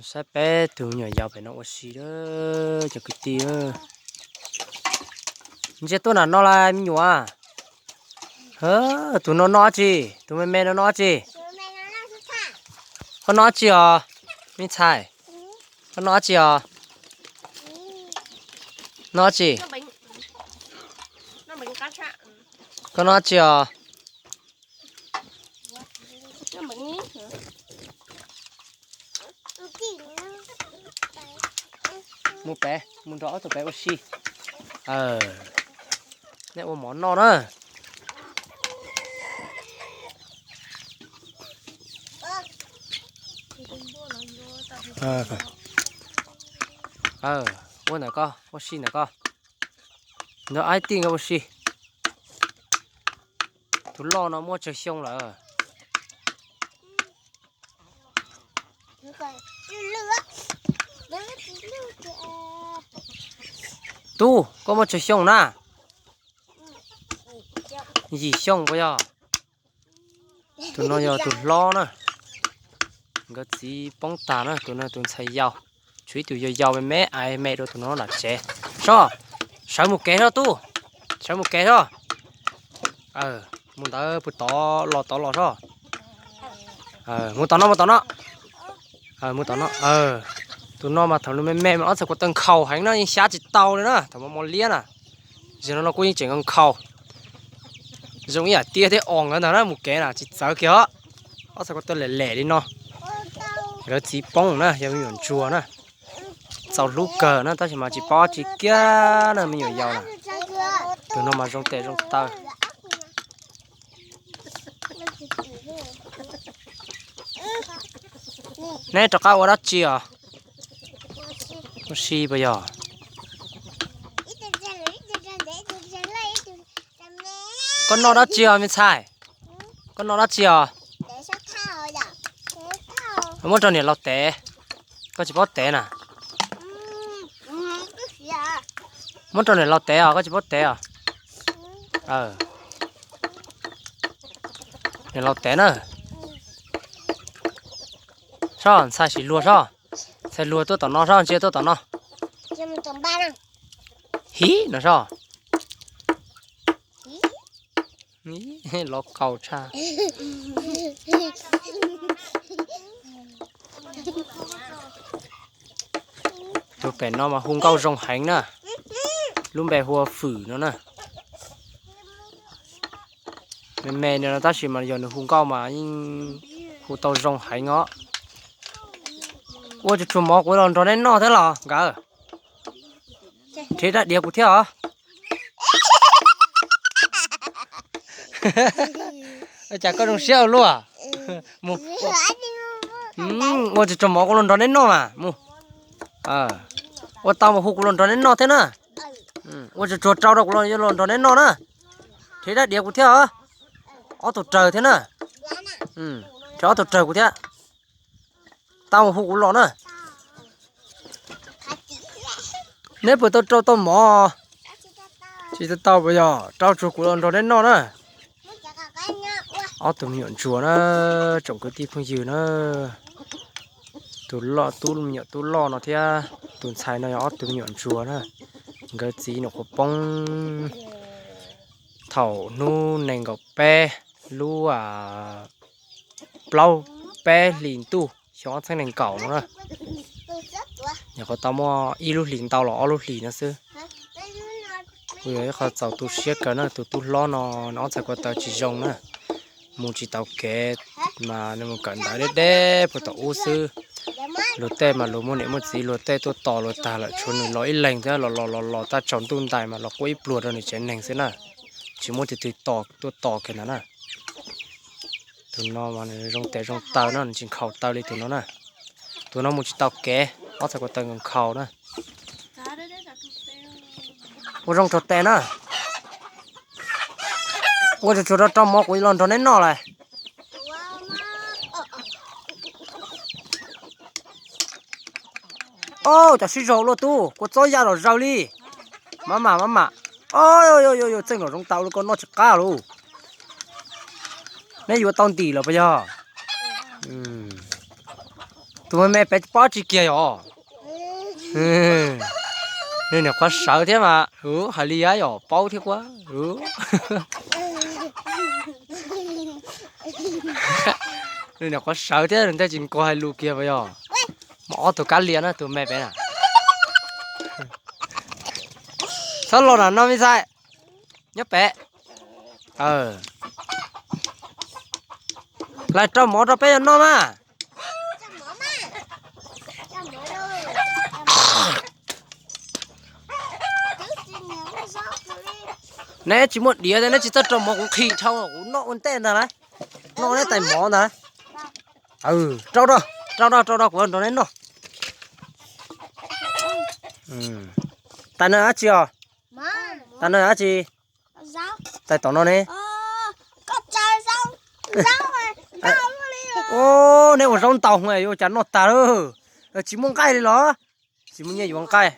Saib peb tus me nyuam yaus pem no ua si lawm cov kwv tij. Ntsia tuaj nram no las me nyuam. Tus no noj dab tsi? Tus me me no noj dab tsi? Koj noj dab tsi os me ntxhais? Koj noj dab tsi os? Noj dab tsi? Koj noj dab tsi os? Mus pem, mus nrog ob tug pem ua si. Nej ua mov noj na. Ua ntawm ko, ua si ntawm ko. Nrog ab tij nkawd ua si. Tus loj no muaj tsawg xyoo lawm? Tub, koj muaj tsawg xyoo na? Yim xyoo puas yog? Tus no yog tus hlob na. Nkawd txiv poob tag na, tus no tus ntxhais yau. Tshuav ib tug yau yau me me aiv me rau tus no nram tsev. Sob, sawv mus kev sob tub. Sawv mus kev sob. Mus ntawd puag tod los tod los sob. Mus tom no, mus tom no. Mus tom no. Tus no mas thaum nws me me mas ob txhais ko taw nkhaus heev na, yeej xyab tsis tau li na, thaum mos mos liab na. Zaum no no kuj yeej tseem nkhaus. Zoo ib yam tiab thiab os nkawd ntag na, mus kev na tsis txawv kiag os. Ob txhais ko taw lem lem li no. Nkawd txiv poob na, yog me nyuam ntsuag na. Txaus hlub kawg na, tab sis mas tsis paub dab tsi kiag na me nyuam yaus na. Tus no mas zoo tes zoo taw. Neb rov qab ua dab tsi os? Ua si puas yog? Koj noj dab tsi os me ntxhais? Koj noj dab tsi os? Muab rau niam laus tev. Koj tsis paub tev na. Muab rau niam laus tev os, koj tsis paub tev os. Niam laus tev na. Sob, ntxhais sim luag sob. Ntxhais luag tuaj tom no sob, ntsia tuaj tom no. Hiv no sob. Los kaus tshaj. Tus pem no mas hu nkauj zoo heev na. Lub npe hu ua Fwm no na. Me me no tab sis mas yog nws hu nkauj mas yeej hu tau zoo heev os. Ua tsuag tsuag mov kuv los nrog neb noj thiab los nkawd. Rhiab rab diav kuv thiab os. Cas koj zoo siab ua luaj. Mus, ua tsuag tsuag mov kuv los nrog neb noj mas mus. Ua tau mas hu kuv los nrog neb noj thiab na. Ua tsuag tsuag rau rau kuv los, los nrog neb noj na. Rhiab rab diav kuv thiab os. Ob tug raws thiab na. Rhiab ob tug raws kuv thiab. Tau mas hu kuv los na. Neb puas tau rau tau mov? Tsis tau tau puas yog? Rau tsuag kuv los nrog neb noj na. Ob tug me nyuam ntsuag na, tsoom kwv tij phooj ywg na. Tus loj, tub me nyuam tub loj no thiab tus ntxhais no yog ob tug me nyuam ntsuag na. Nkawd txiv nyuam qhuav poob thaum hnub nees nkaum peb lub plaub peb hlis ntuj xyoo ob txhiab nees nkaum no na. Nyuam qhuav tau muaj ib lub hlis ntau los ob lub hlis no xwb. Kuj yog ib qho txaus tu siab kawg na, tus tub hlob no nws ob txhais ko taw tsis zoo na. Mus tsis tau kev mas nws mus kawm ntawv deb deb puag tom ub xwb. Luag tej mas luag muaj niam muaj txiv, luag tej tuaj tos luag tag lawm tshuav nws los ib leeg thiab, los los los los tag tsaus ntuj ntais mas los quaj ib pluag rau nws tsev neeg xwb na. Tsis muaj tus twg tuaj tos kiag ntawd na. Tus no mas nws zoo tes zoo taw no, nws tsis nkhaus taw li tus no na. Tus no mus tsis tau kev, ob txhais ko taw nkhaus na. Ua zoo rau tes na. Ua tsuag tsuag rau rau mov kuv los nrog neb noj lawm. Au, cas sib zog luaj tub, kua txob ya zom zaws li. Maj mam maj mam. Au, txeej kom zoo tau li koj noj tsis qab lauj. Neb yuav tau ntim lawm puas yog? Tus me me pem paub tsis kiag yom. Nws niam qhuav sawv thiab mas hais li yam yom paub thiab kuab. Nws niam qhuav sawv thiab nws thiaj tsis nkaus hais lus kiag puas yog? Muaj ob tug kab lia na tus me pem na. Txhob los na no me ntxhais. Nyob pem. Lais rau mov rau peb yuav noj mas. Neb tsis muaj diav thiab neb tsis txawj rau mov kuv nqhis dhau kuv noj ua ntej ntag lauj. Noj neb tais mov ntag. Rau rau rau rau rau kuv nrog neb noj. Tais no dab tsi os? Tais no dab tsi? Tais tom no ne. Neb ua zaub ntaus mas yuav ua cas noj tag lauj? Tsis muaj nqaij li los? Tsis muaj nyiaj yuav nqaij,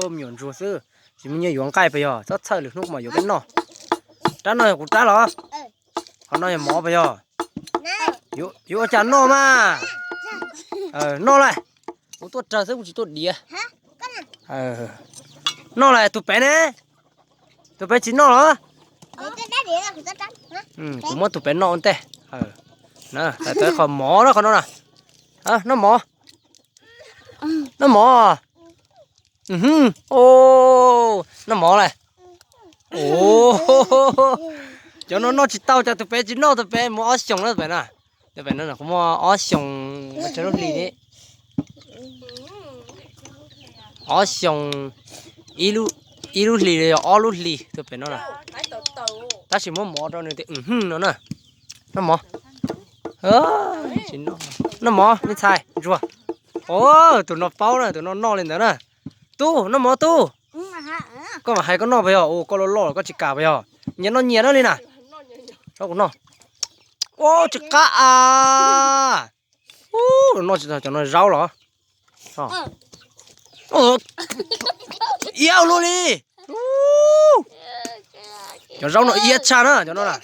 me nyuam ntsuag xwb. Tsis muaj nyiaj yuav nqaij puas yog? Txhob txhawj, lwm hnub mas yuav peb noj. Rab no yog kuv rab los? Qhov no yog mov puas yog? Yuav ua cas noj mas. Noj lauj. Kuv tuaj raws xwb kuv tsis tuaj diav. Noj lauj tus pem ne? Tus pem tsis noj los? Kuv muab tus pem noj ua ntej. Tau qhov mov na qhov no na. Noj mov. Noj mov. Noj mov lauj. Cov no noj tsis tau, cas tus pem tsis noj, tus pem muaj ob xyoos na tus pem na. Tus pem no kuv muaj ob xyoos, ob xyoos, ib lub hlis los yog ob lub hlis tus pem no na. Tab sis muab mov rau nws tias no na. Noj mov. Noj mov me ntxhais ntsuag. Tus no paub na, tus no noj li ntawd na. Tub, noj mov tub. Koj mam hais koj noj puas yog? Ua koj loj loj los koj tsis kam puas yog? Nyias noj nyias na li na. Tsob kuv noj. Ua tsis qab a. Noj tsis tau cov no zaub los? Iab luaj li. Cov zaub no iab tshaj na cov no na.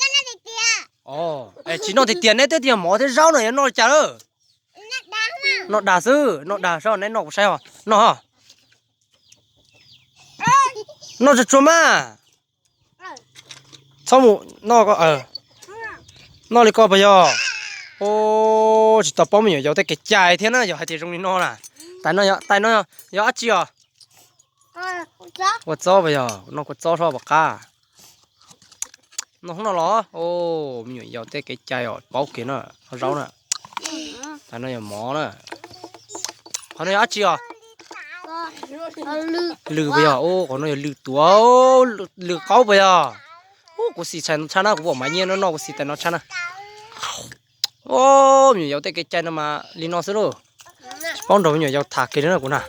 Tsis noj tiag tiag, neb twb tias mov thiab zaub no yuav noj li cas lawm? Noj dag xwb, noj dag, neb noj kuv saib os, noj. Noj tsuag tsuag mas. Txhob mus noj, noj li ko puas yog? Tsis tau paub me nyuam yaus tej kev cai thiab na, yog hais tias zoo li no na. Tais no, tais no yog dab tsi os? Kua txob puas yog? Noj kua txob soj puas qab. Noj hnub no los? Me nyuam yaus tej kev cai os, paub kiag no, zaub na. Tais no yog mov na. Qhov no yog dab tsi os? Lws puas yog? Qhov no yog lws tuav, lws qaub puas yog? Kuv xis tais no tshaj na, kuv pom mas nyiaj no noj kuv xis tais no tshaj na. Me nyuam yaus tej kev cai no mas li no xwb lauj. Tsis paub nrog me nyuam yaus tham kiag li na kuv na.